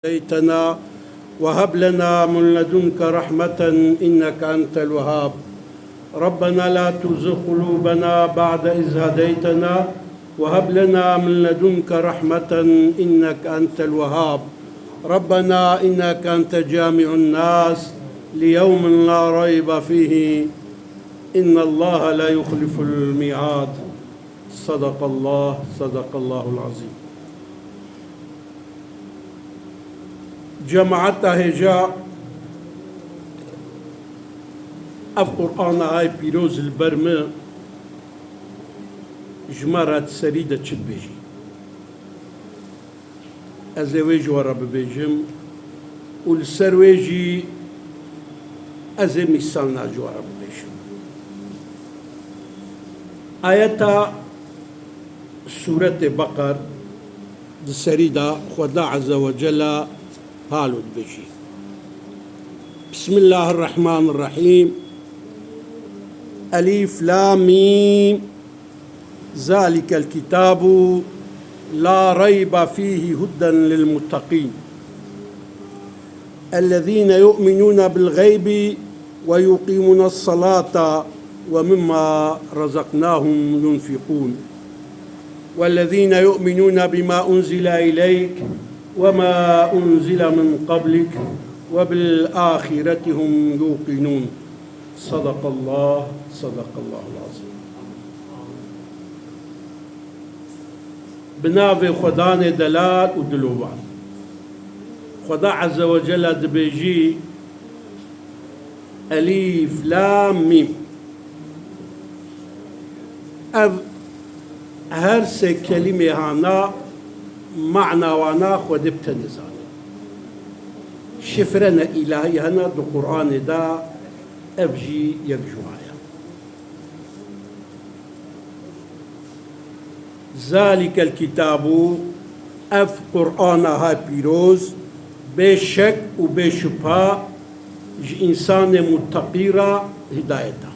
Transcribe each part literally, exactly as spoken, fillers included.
هديتنا وهب لنا من لدنك رحمة إنك أنت الوهاب. ربنا لا تزغ قلوبنا بعد إذ هديتنا وهب لنا من لدنك رحمة إنك أنت الوهاب. ربنا إنك أنت جامع الناس ليوم لا ريب فيه إن الله لا يخلف الميعاد. صدق الله، صدق الله العظيم. Cemaeta hêja, ev Qur'ana ay pîroz li ber min, ji me re di serî de çi dibêjî? Ez ê wê ji we re bibêjim û li ser wê jî ez ê mîsalna ji we re bibêjim. Ayeta Sûretê Beqer di serî de Xweda Azze ve Celle halo dibêjî. Bismillahirrahmanirrahîm. Elîf Lam Mîm. Zalikel kitabu la reybe fîhî huden lil mutteqîn. Ellezîne yu'minûne bil geybi ve yuqîmûnes salata ve mimma razaknahum yunfikûn. Wellezîne yu'minûne bima unzile ileyk ve ma unzile min qablik ve bil ahireti hum yuqînûn. Sadakallah, sadakallahul azîm. Bi navê Xwedanê delal û dilovan. Xweda Azze ve Celle dibêjî, Elîf Lam Mîm. Ev her sê kelîmê hana, mana wana Xwedê bi tenê zane. Şifrene îlahî hene di Qur'anê de, ev jî yek ji wan ye. Zalikel kitabu, ev Qur'ana ha pîroz, bê şek û bê şubha ji însanê mutteqî re hidayet e.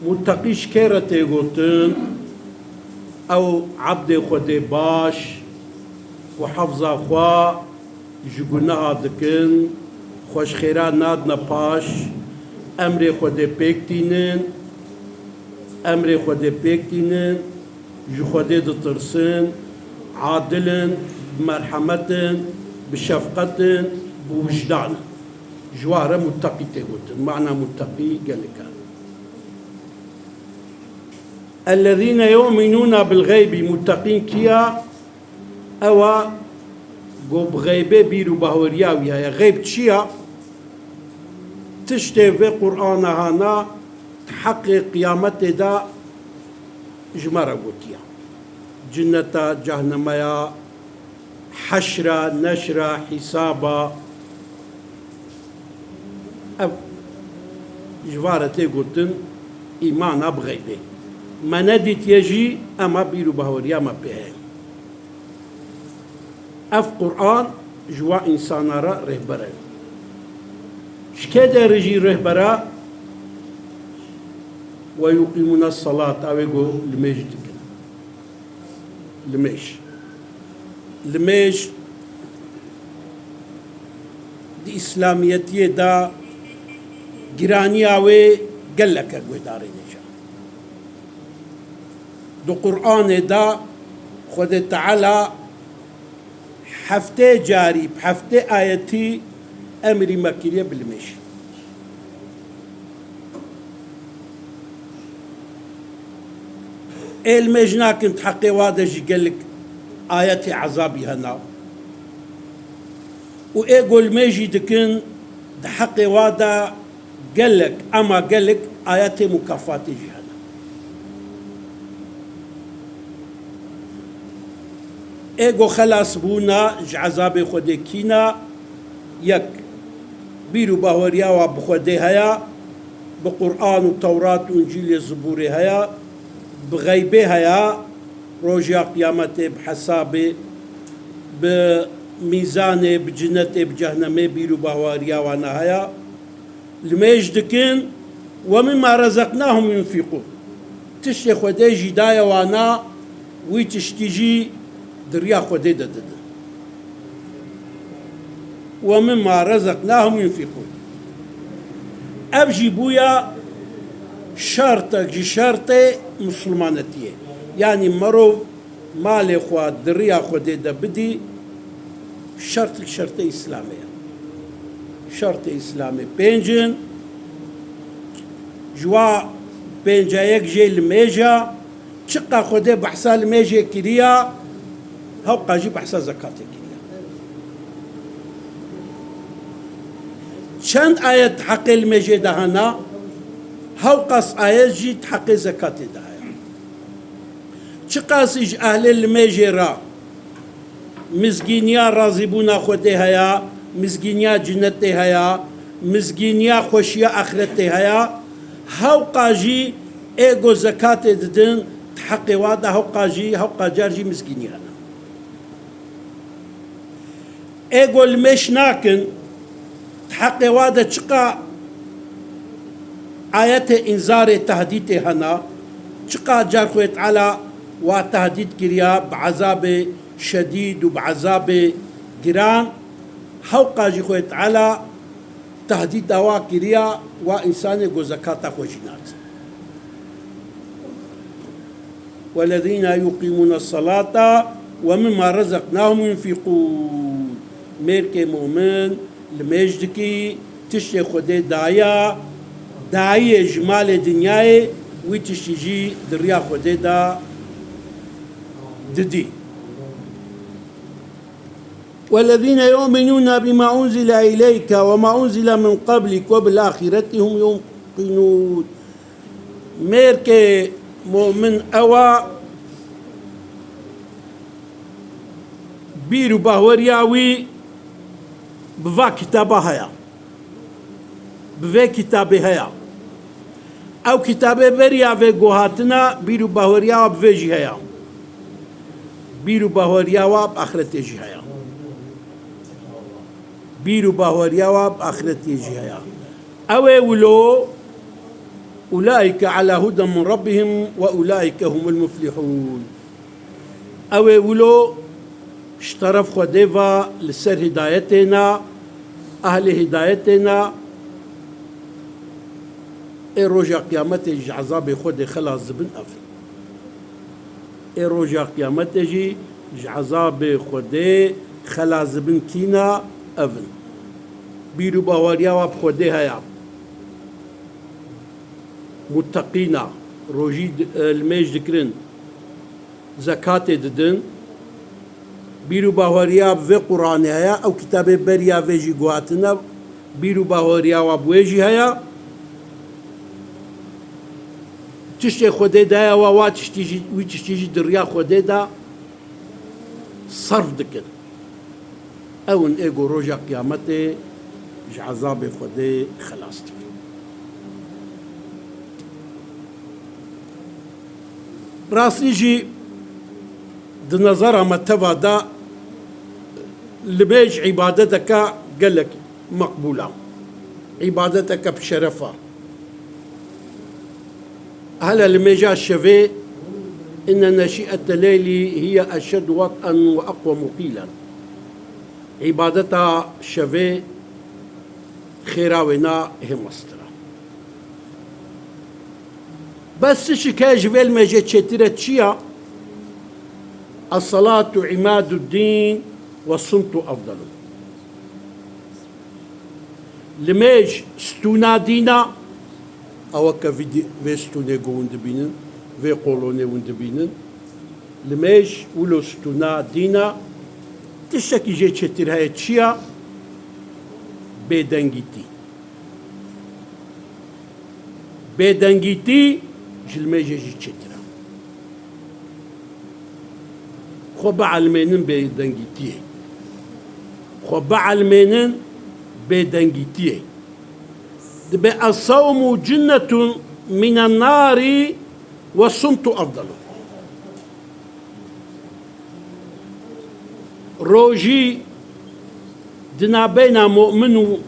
Mutteqî ji kê re tê gotin? Ew ebdê Xwedê baş ku hefza xwe ji guneha dikin, xwe ji xêra nadine paş, emrê Xwedê pêk tînin, emrê Xwedê pêk tînin, ji Xwedê ditirsin, adil in, bi merhemet in, bi şefqet in, bi wijdan in. Ji wan re mutteqî tê gotin. Mana mutteqî gelek e. Ellezîne yu'minûne bil xeybî, mutteqîn kî ye? Ew e ku bi xeybê bîr û bahweriya wî heye. Xeyb çi ye? Tiştê vê Qur'ana hana di heqê qiyametê de ji me re gotiye. Cinneta, cehnemeya, heşra, neşra, hîsaba. Ev ji van re tê gotin îmana bi xeybê. Me nedîtiye jî, ema bîr û bahweriya me pê heye. Ev Qur'an ji wan însana re rêhber e. Ji kê derê jî rêhber e? Ve yuqîmûne salat, ew ê ku limêj dikin. Limêj. Limêj di îslamiyetiyê de giraniya wê gelek e guhdarên hêja. Di Qur'anê de Xwedê Teala heftê carî, bi heftê ayetî emrî me kiriye bi limêj. Ê limêj nakin, di heqê wa de jî gelek ayetê ezabî hene. Û ê ku limêjî dikin, di heqê wa de gelek, ema gelek ayetê mukafatê jî hene. Ê ku xelas bûna ji ezabê Xwedê kî ne? Yek, bîr û bahweriya wa bi Xwedê heye, bi Qur'an û Tewrat û Încîlê Zibûrê heye, bi xeybê heye, roja qiyametê bi hesabê, bi mîzanê, bi cinetê, bi cehnemê bîr û bahweriya wana heye. Limêj dikin, "Ve mimma rezeknahum yunfikûn." Tiştê Xwedê jî daye wana, wî tiştî jî di riya Xwedê de didin. ومما رزقناهم ينفقون. Ev jî bûya şertek ji şertê misilmanetiyê. Yanî merov malê xwe di riya Xwedê de bidî, şertek şertê Îslamê ye. Şertê Îslamê pênc in, ji wa pênca yek jê limêj e, çiqa Xwedê behsa limêjê kiriya, hewqa jî behsa zekatê kiriya. Çend ayet heqê limêjê de hene, hewqas ayet jî heqê zekatê de heye. Çiqasî ji ehlê limêjê re mizgîniya razîbûna Xwedê heye, mizgîniya cinetê heye, mizgîniya xweşiya axretê heye, hewqa jî ê ku zekatê didin, di heqê wa de hewqa jî, hewqa car jî mizgînî hene. Ê ku limêj nakin, di heqê wa de çiqa ayetê înzarê, tehdîtê hene, çiqa car Xwedê Teala wa tehdît kiriya bi ezabê şedîd û bi ezabê giran, hewqa jî Xwedê Teala tehdîta wa kiriya, wa însanê ku zekata xwe jî nadin. والذين يقيمون الصلاة ومما رزقناهم ينفقون. Mêrkê mumin limêj dikî, tiştê Xwedê daye, dayiyê ji malê dinyayê, wî tiştî jî di riya Xwedê de didî. والذين يؤمنون بما أنزل إليك وما أنزل من قبلك وبالآخرة هم يوقنون. Mêrkê mumin ew e, bîr û bahweriya wî bi va kitaba heye. Bi vê kitabê heye. Ew kitabê beriya vê guhatine, bîr û bahweriya bi vê jî heye. Bîr û bahweriya wa bi axretê jî heye. Bîr û bahweriya wa bi axretê jî heye. Ew ê wilo, أولئك على هدى من ربهم وأولئك هم المفلحون. Ew ê wilo ji teref Xwedê ve li ser hidayetê ne, ehlê hidayetê ne, ê roja qiyametê ji ezabê Xwedê xelas dibin ev in. Ê roja qiyametê jî ji ezabê Xwedê xelas dibin kî ne, ev in. Bîr û baweriya we bi Xwedê heye. Mutteqîna, rojî di-, e, limêj dikirin, zekatê didin. Bîr û baweriya bi vê Quranê heye, ew kitabê beriya vê jî guhatine, bîr û baweriya wa bi wê jî heye. Tiştê Xwedê daye wa, wa tiştî jî, wî tiştî jî di riya Xwedê de serf dikin. Ew in ê ku roja qiyametê ji ezabê Xwedê xelas dibin. Rastî jî di nezera me teva de limêj îbadeteke gelek meqbûl e. Îbadeteke bi şeref e. Hele limêja şevê, إن ناشئة الليل هي أشد وطئا وأقوم قيلا. Îbadeta şevê xêra wê na hê mestir e. Bes tişik heye ji vê limêjê çêtir e, çi ya? الصلاة عماد الدين والصمت أفضله. Limêj stûna dîn e, ew weke vî dî-, vê stûnê ku hûn dibînin, vê kolonê hûn dibînin. Limêj wilo stûna dîn e, tiştekî jê çêtir heye, çi ya? Bêdengîtî. Bêdengîtî ji limêjê jî çêtir e. Xwe bielmênin bêdengîtiyê. Xwe bielmênin bêdengîtiyê. Dibe الصوم جنة من النار والصمت أفضل. Rojî di nabeyna mu'min û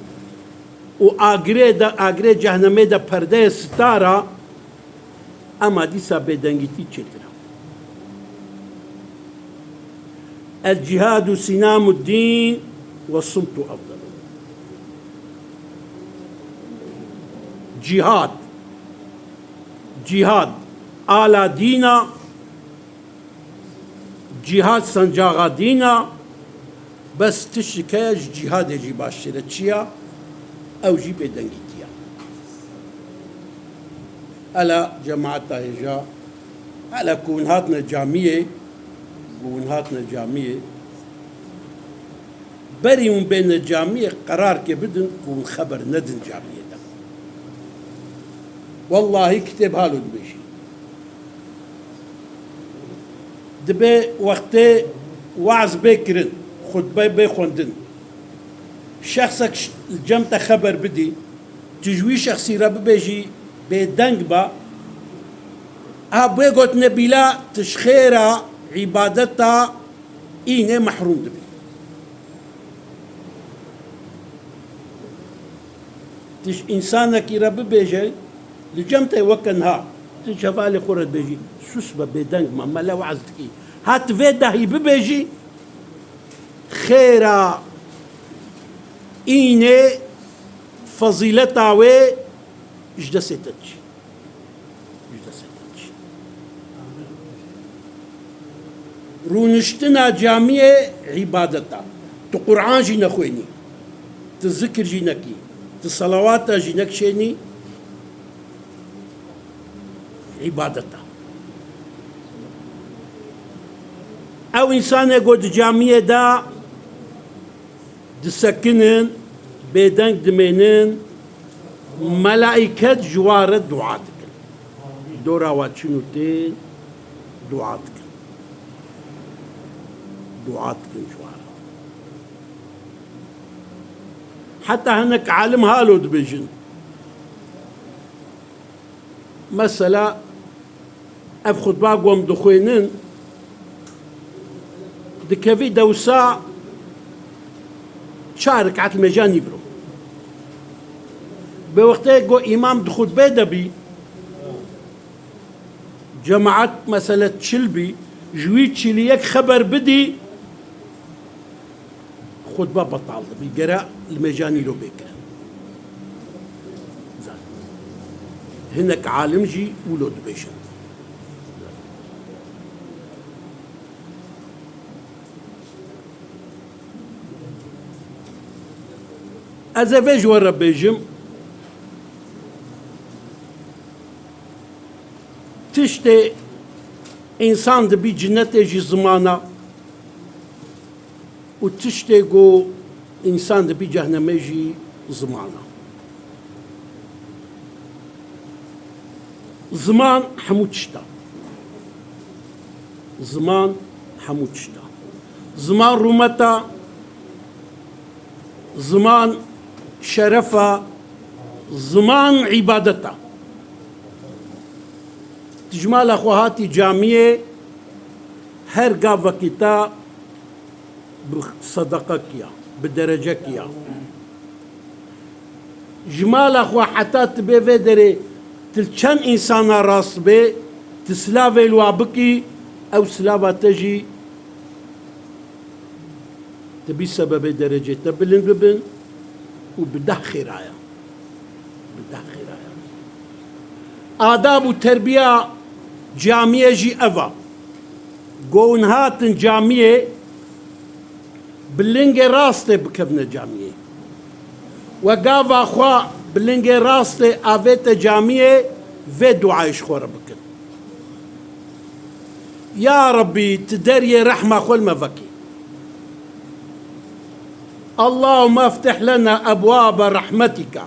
û agirê de, agirê cehnemê de perdeyê sitar e, ema dîsa bêdengîtî çêtir e. الجهاد سنام الدين والصمت أفضل. Cîhad. Cîhad ala dîn a, cîhad sencaxa dîn a, bes tiştik heye ji cîhadê jî baştir e. Çi ya? Ew jî bêdengîtî ya. Ela cemaeta hêja, ela ku hûn hatine camiyê, ku hûn hatine camiyê, Berî hûn bêne camiyê, qerarkê bidin ku hûn xeber nedin camiyê de. Wellahî kitêb halo dibêjî. Dibe wextê weaz bê kirin, xutbe bê xwendin. Şexsek ş-, li cem te xeber bidî, tu ji wî şexsî re bibêjî bêdeng ba, a bê gotine bîla tu ji xêra îbadeta înê mehrûm dibî. Tu ji însanekî re bibêje, li cem te weke niha, tu ji hevalê xwe re dibêjî, sus be, bêdeng me, mele weaz dikî. Ha tu vê dahî bibêjî, xêra înê, fezîleta wê ji destê te diçî. Ji destê te diçî. Rûniştina camiyê îbadet a. Tu Quran jî nexwênî, tu zikir jî nekî, tu selawata jî nekişênî, îbadet a. Ew însanê ku di camiyê de disekinin, bêdeng dimênin, melaiket ji wan re dua dikin. Dora wan çin û tên, dua dikin. Dua dikin ji wan re. Heta hinek alim halo dibêjin. Mesela, ev xutba ku em dixwênin, dikevî dewsa çar rekat li mêja nîvro. Bi wextê ku îmam di xutbê de bî, cemaet, mesele, çil bî, ji wî çilî yek xeber bidî, xutba betal dibî, gere li mêja nîro bê kirin. Hinek alim jî wilo dibêjin. Ez ê vê ji we re bêjim, tiştê însan dibî cinetê jî ziman a. Û tiştê ku însan dibî cehnemê jî ziman e. Ziman hemû tişt e. Ziman hemû tişt e. Ziman rûmet e. Ziman şeref e. Ziman îbadet e. Tu ji mala xwe hatî camiyê, her gavekî te bi sedeqe kiya, bi derece kiya. Ji mala xwe heta tu bê vê derê, tu li çend însana rast bê, tu silavê li wa bikî, ew silava te jî tu bî sebebê derecê te bilind bibin û bi deh xêra ye. Bi deh xêra ye. Adab û terbiya camiyê jî ev a. Go hûn hatin camiyê, bi lingê rastê bikevine camiyê. We gava xwe bi lingê rastê avête camiyê, vê duayê ji xwe re bikin. Ya Rabbî, tu deriyê rehma xwe li me vekî. Allahümme eftih lena ebwabe rahmetika.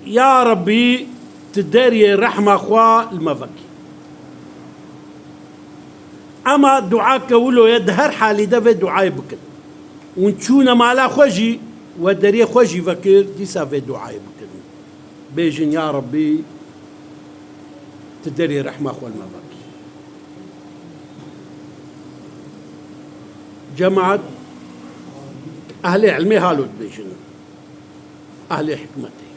Ya Rabbî, tu deriyê rehma xwe li me vekî. Ema duake wilo ye, di her halî de vê duayê bikin. Hûn çûne mala xwe jî, we deriyê xwe jî vekir, dîsa vê duayê bikin. Bêjin, ya Rabbî, tu derê rehma xwe li me vekî. Cemaet, ehlê ilmê halo dibêjin, ehlê hikmetê.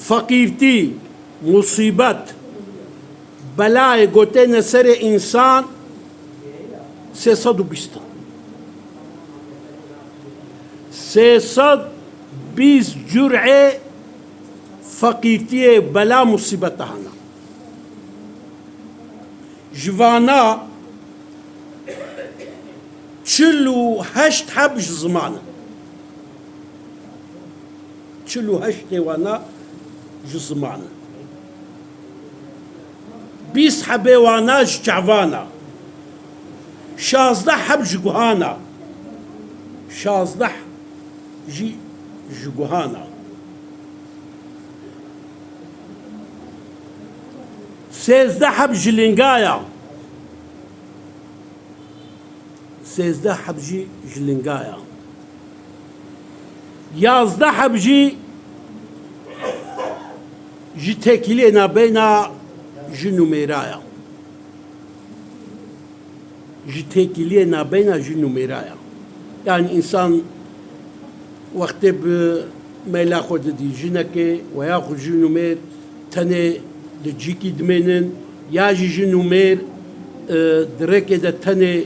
Feqîrtî, musîbet, belayê gotêne serê însan sê sed û bîst in. Sê sed Bîst cur'ê feqîrtiyê, bela, musîbeta hene. Ji vana çil û heşt heb ji ziman in. Çil û heştê wana ji ziman in. Bîst hebê wana ji çavan a. Şazdeh heb ji guhan a. Şazdeh jî ji guhan a. Sêzdeh heb ji linga ya. Sêzdeh heb jî ji linga ya. Yazdeh heb jî ji têkiliyê nabeyna jin û mêra ya. Ji têkiliyê nabeyna jin û mêra ya. Yani însan wextê bi meyla xwe didî jinekê, we yaxud jin û mêr tenê li cîkî dimênin, ya jî jin û mêr, e, di rêkê de tenê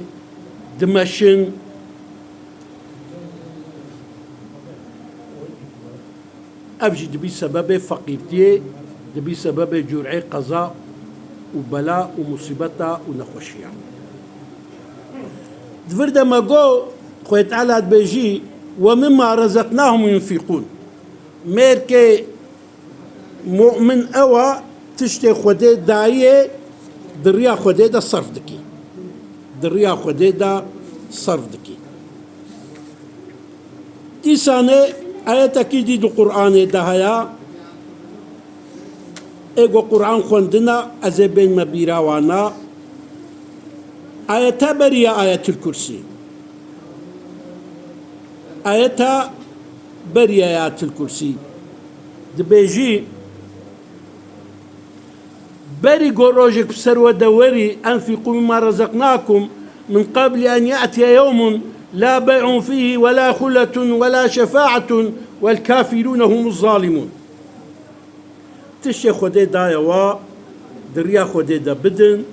dimeşin. Ev jî dibî sebebê feqîrtiyê, dibî sebebê cur'ê qeza û bela û musîbeta û nexweşiya. Di vir de me got, Xwedê Teala dibêjî, "Ve mimma rezeknahum yunfikûn." Mêrkê mu'min ew a, tiştê Xwedê dayê, di riya Xwedê de serf dikî. Di riya Xwedê de serf dikî. Dîsanê ayetekî dî di Qur'anê de heye. Ê ku Qur'an xwendina, ez ê bênme bîra wana. Ayeta beriya Ayetil Kursî. Ayeta beriya Ayetil Kursî. Dibêjî, Berî ku rojek bi ser we de werî, "Enfîqû mimma rezeknâkum min qabli en ye'tiye yewmun la bey'un fîhî ve la xulletun ve la şefaetun vel kafirûne humuz zalimûn." Tiştê Xwedê daye wa, di riya Xwedê de bidin.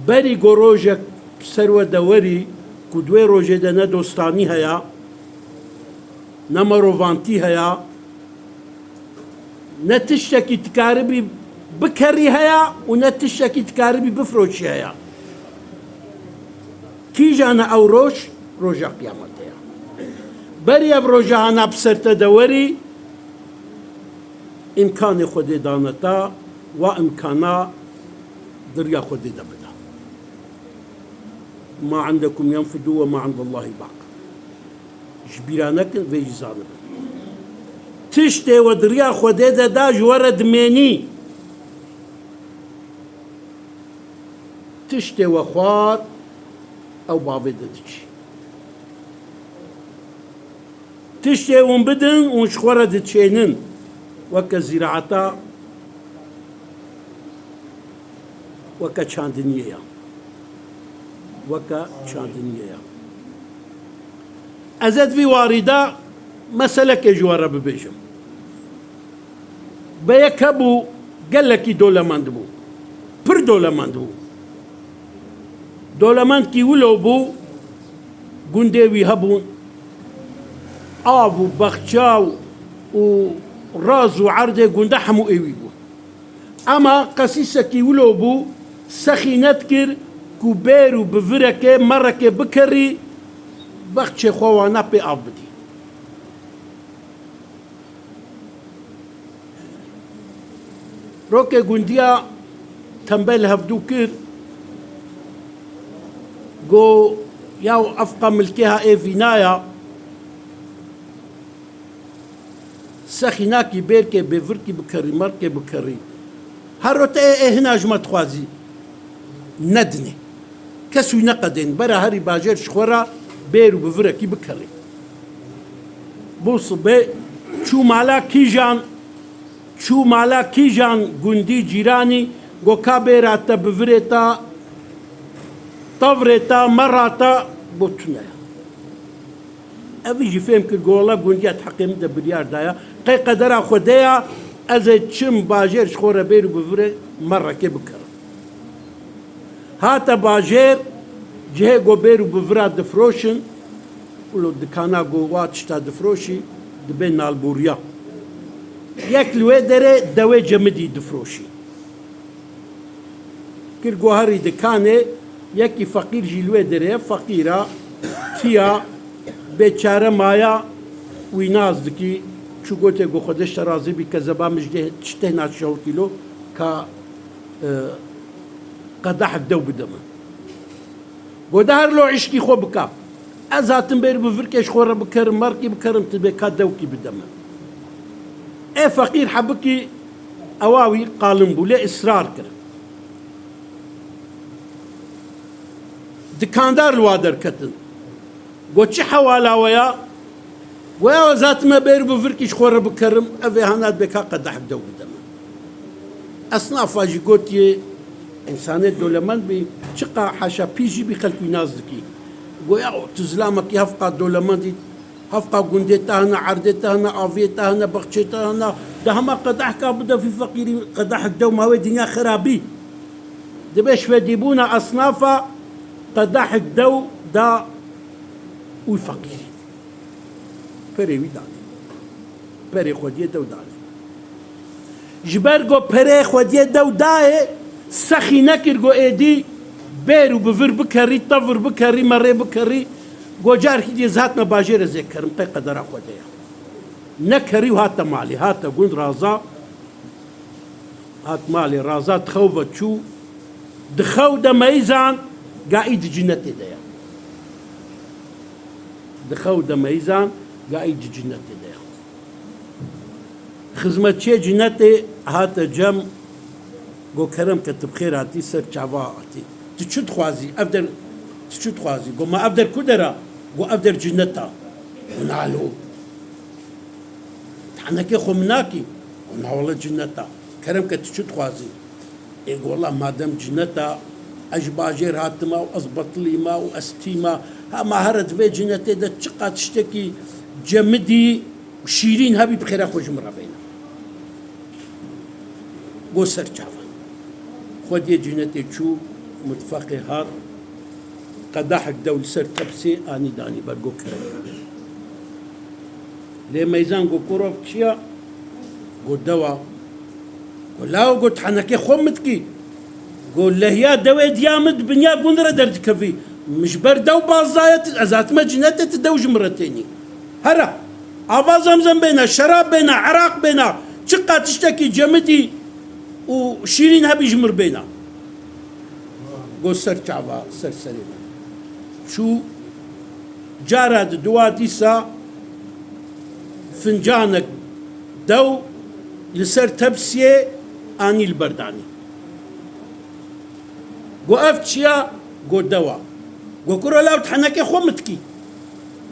Berî ku rojek bi ser we de werî, ku di wê rojê de ne dostanî heye, ne merovantî heye, ne tiştekî dikaribî bikerî heye û ne tiştekî dikaribî bifroşî heye. Kîjan e ew roj? Roja Qiyametê ye. Berî ev roja hana bi ser te de werî, îmkanê Xwedê dane te, wa îmkana di riya Xwedê de bide. Ma indekum yenfidû ve ma indallahî baq. Ji bîra nekin, vê jî zanibin. Tiştê we di riya Xwedê de da, ji we re dimênî. Tiştê we xwar, ew bavê de diçî. Tiştê hûn bidin, hûn ji xwe re diçênin. Weke zîraeta, weke çandiniyê ya. Weke çandiniyê ya. Ez ê di vî warî de meselekê ji we re bibêjim. Be yek hebû, gelekî dolemend bû. Pir dolemend bû. Dolemendkî wilo bû, gundê wî hebûn. Av û bexça û raz û erdê gunde hemû ê wî bû. Ema qesîsekî wilo bû, sexî nedikir ku bêr û bi virekê, merekê bikerî, bexçê xwe wana pê av bidî. Rokê gundiya tembel hevdû kir, go, "Yaw, efqa milkê ha ê vînaya, sexînakî bêrkê bêvirkî bikerî, merkê bikerî. Her rote ê, ê hina ji me dixwazî." Nedinê. Kes wî neqedên. Bera herî bajêr ji xwe re bêr û bi virekî bikerî. Bû sibê çû mala kîjan, çû mala kîjan gundî cîranî, go, "Ka bêra te, bi virê te, tevrê te, mera te." Bo tune ye. Evî jî fêm kir, go, "Wela gundiya di heqê min de biryar daya. Qey qedera Xwedê ya, ez ê çim bajêr ji xwe re bêr û bi virê merekê bikirim." Hate bajêr, cihê go bêr û bi vira difroşin, wilo dikana go wa tişta difroşî, Dibe nalbûriya. Yek li wê derê dewê cemidî difiroşî. Kir guherî dikanê, yekî feqîr jî li wê derê ye, feqîra, tiya, bêçare maya, wî nas dikî, çû gotê, got, Xwedê ji te razî bî, kezeba min ji dê tiştê naşewitî lo, ka, e, qedehek dew bide min. Got, de her lo îşkî xwe bika. Ez hatim bêr bi virkê ji xwe re bikerim, merqî bikerim, tu bê ka dewkî bide min. Ê feqîr hebikî ewa wî qalin bû, lê israr kir. Dikandar li wa derketin. Got, çi hewala we ya? Got, ya ez hatime bêr bi virkî ji xwe re bikerim, ev ê hana dibê ka qedehek dew bide min. Esnafa jî gotiye, însanê dolemend bî, çiqa heşa pî jî bî xelk wî nas dikî. Got, ya tu zilamekî hevqa dolemend î, hevqa gundê te hene, erdê te hene, aviyê te hene, bexçê te hene, de hema qedehka bide vî feqîrî, qedehek dew ma wê dinya xirabî. Dibe şvedîbûna esnafa qedehek dew da wî feqîrî. Perê wî danê. Perê xwediyê dew danê. Ji ber ku perê xwediyê dew dayê, sexî nekir ku êdî bêr û bi vir bikerî, tevir bikerî, merê bikerî, ku carkî dî ez hatime bajêr ez ê kerim, qey qedera Xwedê ya. Nekerî û hate malê, hate gund raza, hat malê raza, di xew ve çû, di xew de meyzan, ga î di cinetê de ye. Di xew de meyzan, ga î di cinetê de ye. Xizmetçiyê cinetê hate cem, got, kerem ke tu bi xêr hatî, ser çava hatî. Tu çi dixwazî? Ev der, tu çi dixwazî? Got, ma ev der ku der a? Got, ev der cinet a. Got, nalo. Tenekê xwe min nakî? Got, na wele cinet a. Kerem ke tu çi dixwazî? Ê, got, wela madem cinet a, ez ji bajêr hatime û ez betilîme û ez tîme. Hema here di vê cinetê de çiqa tiştekî cemidî û şîrîn hebî bi xêra xwe ji min re bêne. Got, ser çavan. Xwediyê cinetê çû, mitfeqê hat, qedehek dew li ser tepsê anî danî ber, got, kerem. Lê meyzan got, kurov çi ya? Got, dew a. Got, lawo, got, henekê xwe min dikî? Got, lehiya dewê diya min di binya gund re derdikevî. Min ji ber dew baz daye, tu, ez hatime cinetê, tu dew ji min re tênî. Here, ava zemzem bêne, şerab bêne, eraq bêne, çiqa tiştekî cemidî û şîrîn hebî ji min re bêne. Got, ser çava, ser serê min. Çû cara di dua dîsa fincanek dew li ser tepsiyê anî li ber danî. Got, ev çi ya? Got, dew a. Got, kuro law, tu henekê xwe min dikî?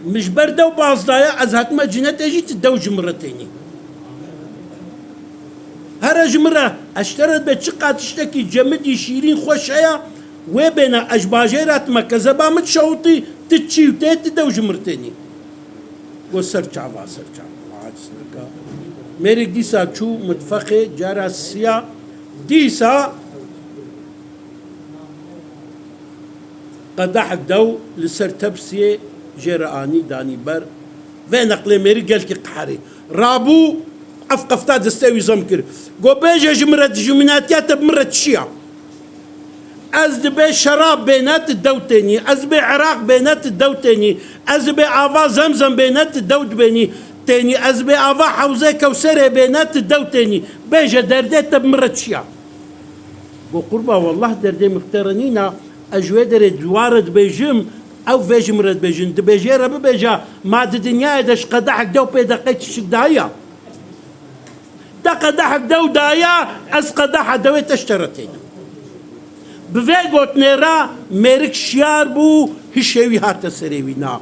Min ji ber dew baz daye, ez hatime cinetê jî, tu dew ji min re tênî. Here ji min re, ez ji te re dibe çiqa tiştekî cemidî şîrîn xweş heye, wê bêne, ez ji bajêr hatime, kezeba min dişewitî, tu çî û tê, tu dew ji min re tênî. Got, ser çava, ser çava, aciz neke. Mêrik dîsa çû mitfexê cara siya, dîsa qedehek dew li ser tepsiyê jê re anî, danî ber. Vê neqlê mêrik gelkî qeherî. Rabû, ev qefta destê wî zem kir. Got, bêje ji min re, dijminatiya te bi min re çi ya? Ez dibê şerab bêne, tu dew tênî. Ez dibê eraq bêne, tu dew tênî. Ez dibê ava zemzem bêne, tu dew dibênî, tênî. Ez dibê ava hewzê Kewserê bêne, tu dew tênî. Bêje derdê te bi min re çi ya? Got, qurba, wellah derdê min bi te re nîna. Ez ji wê derê di wa re dibêjim, ew vê ji min re dibêjin. Dibê jê re bibêje, ma di dinyayê de ji qedehek dew pê de qey tiştik daye? Te qedehek dew daye, ez qedeha dewê te ji te re tênim. Bi vê gotinê re mêrik şiyar bû, hişê wî hate serê wî. Na.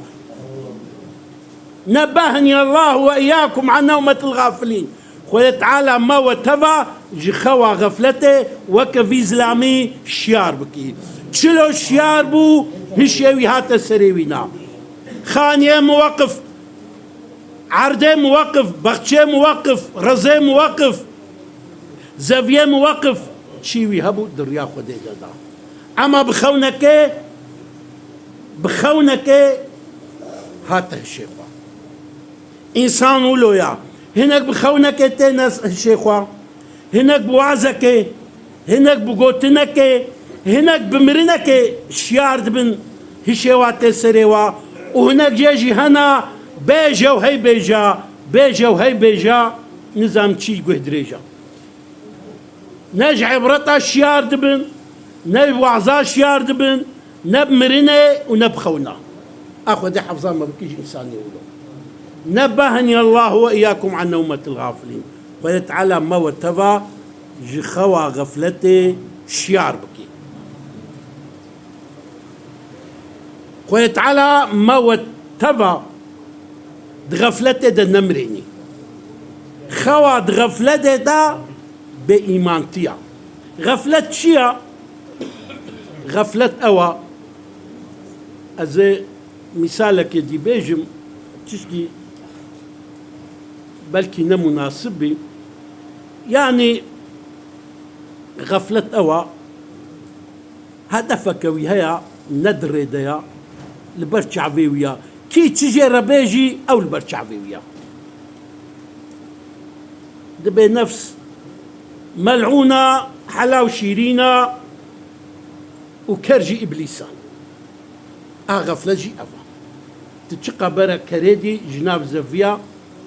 Nebbeheni Allah ve iyyakum an nevmetil gafilin. Xwedê Teala me we teva ji xewa xefletê weke vî zilamî şiyar bikî. Çilo şiyar bû, hişê wî hate serê wî. Na. Xaniyê muweqif, erdê muweqif, bexçê muweqif, rezê muweqif, zeviyê muweqif, çî wî hebû di riya Xwedê de da. Ema bi xewnekê, bi xewnekê hate hişê xwe. Însan wilo ya. Hinek bi xewnekê têne hişê xwe. Hinek bi wazekê, hinek bi gotinekê, hinek bi mirinekê şiyar dibin hişê wa tê serê wa. Û hinek jê jî hena bêje û hey bêja, bêje û hey bêja, nizam çi guh dirêja. Ne ji îbreta şiyar dibin, ne bi waza şiyar dibin, ne bi mirinê û ne bi xewna. A Xwedê hefza me bike ji însanê wilo. Nebbeheni Allahu ve iyyakum an nevmetil gafilin. Xwedê Teala me we teva ji xewa xefletê şiyar bike. Xwedê Teala me we teva di xefletê de nemirênî. Xewa di xefletê de bêîmantiya. Xeflet çi ya? Xeflet ew a. Ez ê mîsalekê dî bêjim, tişkî belkî ne munasib bî. Yanî xeflet ew a. Hedefeke wî heye, ne di rê de ya, li ber çavê wî ya. Kî çi jê re bê jî, ew li ber çavê wî ya. Dibê nefs mel'ûna, hela û şîrîna û ker jî îblîsa. A xeflet jî ev a. Tu çiqa bere kerê dî ji nav zeviya,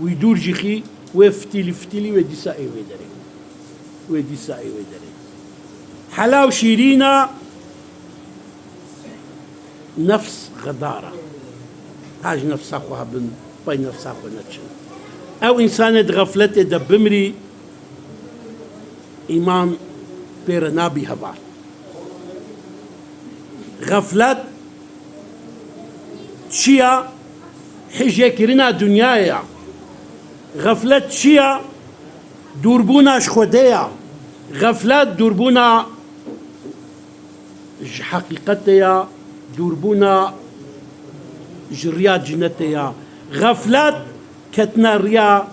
wî dûr jixî, wê fitîlî fitîlî, wê dîsa ê wê derê. Wê dîsa ê wê derê. Hela û şîrîna nefs xedar a. Ha ji nefsa xwe hebin, pey nefsa xwe neçin. Ew însanê di xefletê de bimrî, îman pê re nabî heval. Xeflet çi ya? Hijêkirina dinyayê ya. Xeflet çi ya? Dûrbûna ji Xwedê ya. Xeflet dûrbûna ji heqîqetê ya, dûrbûna ji riya cinetê ya. Xeflet ketina riya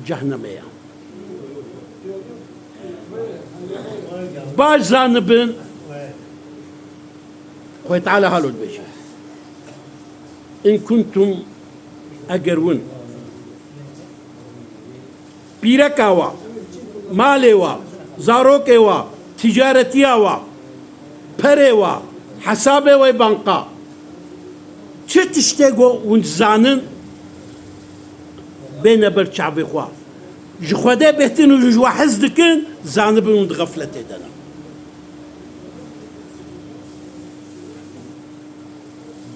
cehnemê ya. Baş zanibin, Xwedê Teala halo dibêje. In kuntum, eger win, pîreka wa, malê wa, zarokê wa, ticaretiya wa, perê wa, hesabê wê banka, çi tiştê ku hûn dizanin, bêne ber çavê xwe. Ji Xwedê bêhtin û ji we hez dikin, zanibin hûn di xefletê de ne.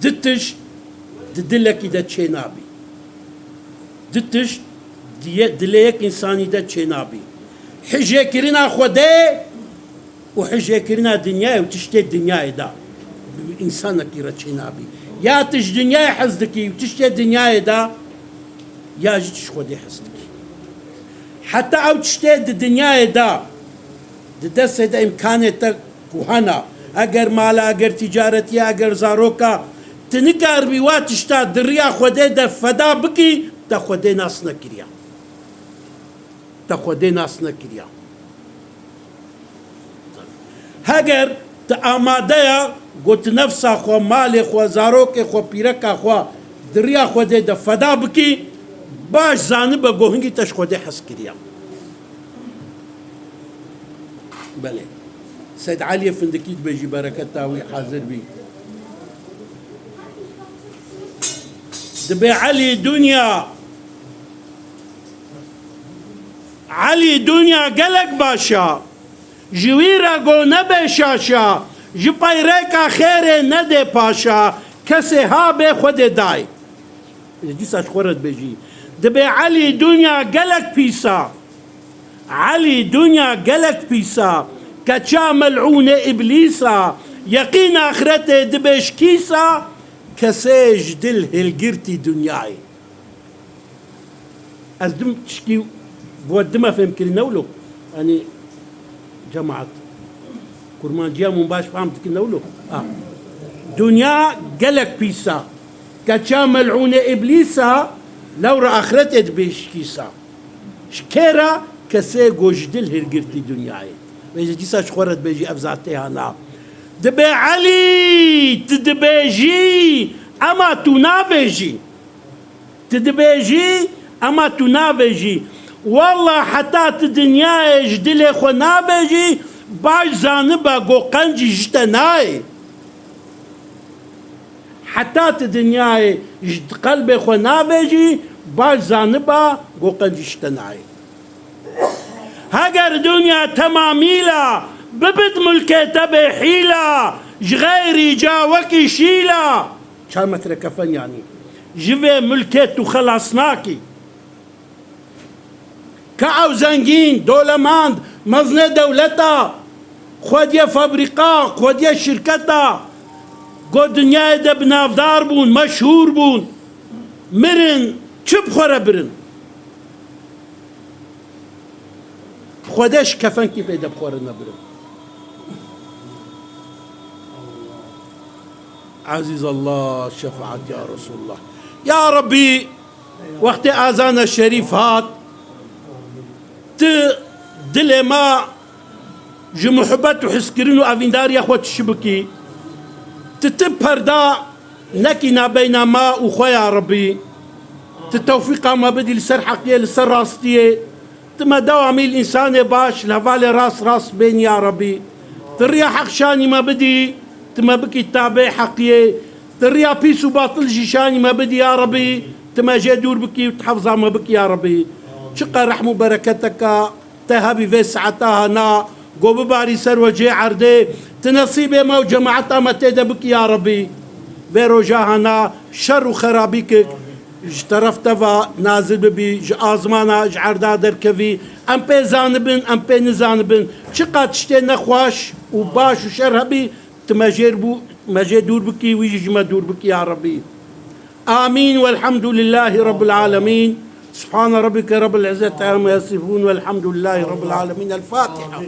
Du tişt di dilekî de çênabî. Du tişt di ye-, dilê yek însanî de çênabî. Hijêkirina Xwedê û hijêkirina dinyayê û tiştê dinyayê de. Bi însanekî re çênabî. Ya tu ji dinyayê hez dikî û tiştê dinyayê de, ya jî tu ji Xwedê hez dikî. Heta ew tiştê di dinyayê de, di destê de îmkanê te ku hena, eger mala, eger tîcaretiya, eger zaroka, tu nikaribî wa tişta di riya Xwedê de feda bikî, te Xwedê nas nekiriya. Te Xwedê nas nekiriya. Heger tu amade ya, got nefsa xwe, malê xwe, zarokê xwe, pîreka xwe di riya Xwedê de feda bikî, baş zanibe ku hingî te ji Xwedê hez kiriya. Belê. Seyd Eliyê Findikî dibêjî, bereketa wî hazir bî. Dibê Elî, dinya, Elî, dinya gelek baş a. Ji wî re go nebe şaş a. Ji peyrêka xêrê nedê paş a. Kesê ha bê Xwedê dayê. Dîsa ji xwe re dibêjî. Dibê Elî, dinya gelek pîs a. Elî, dinya gelek pîs a. Keça mel'ûnê îblîs a. Yeqîn axretê dibê ji kîs a. Kesê ji dil hilgirtî dinyayê. Ez dim tişkî bo dime fêm kirî ne wilo. Yanî cemaat. Kurmanciya min baş fam dikin ne wilo. Ha. Dinya gelek pîs a. Keça mel'ûnê îblîs a, lewra axretê dibê ji kîs a. Ji kê re? Kesê go ji dil hilgirtî dinyayê. Vê jî dîsa ji xwe re dibêjî ev zatê hana. Dibê Elî, tu dibêjî, ema tu nabêjî. Tu dibêjî, Ema tu navêjî. Wallah heta tu dinyayê ji dilê xwe navêjî, baş zaniba go qencî ji te nayê. Heta tu dinyayê ji qelbê xwe navêjî, baş zaniba go qencî ji te nayê. Heger dinya temamîla bibit mulkê te bê hîla, ji xeyrî ca wekî şîla. Çar metre kefen yanî. Ji vê mulkê tu xelas nakî. Ka ew zengîn, dolemand, mezinê dewleta, xwediye fabrîka, xwediye şirketa, go dinyayê de bi navdar bûn, meşhûr bûn, mirin, çi bi xwe re birin? Xwede ji kefenkî pê de bi xwe re nebirin. Ezîz Allah, şefaet ya Resulullah. Ya Rabbî, wextê azana şerîf hat, tu dilê me ji muhibbet û hiskirin û evîndariya xwe tişi bikî. Tu, tu perda nekî nabeyna me û xwe ya Rabbî. Tu tewfîqa me bidî li ser heqiyê, li ser rastiyê. Tu me dewamî li însanê baş, li hevalê rast, rast bên ya Rebî. Tu riya heq şanî me bidî, tu me bikî tabê heqiyê. Tu riya pîs û batil jî şanî me bidî ya Rebî, tu me jê dûr bikî û tu hefza me bikî ya Rebî. Çiqa rehm û bereketeka te hebî vê saeta hana, go bibarî ser wecihê erdê, tu nesîbê me û cemaeta me tê de bikî ya Rebî. Vê roja hana şer û xerabîkek ji teref te ve nazil bibî, ji azmana, ji erda derkevî. Em pê zanibin, em pê nizanibin. Çiqa tiştê nexweş û baş û şer hebî, tu me jêr bû, me jê dûr bikî, wî jî ji me dûr bikî ya Rebî. Amîn. Welhamdulillahî Rabbil Alemîn. Subhane Rabbike Rabbil İzzeti Amma Yasifun. Welhamdulillahî Rabbil Alemîn. El Fatiha.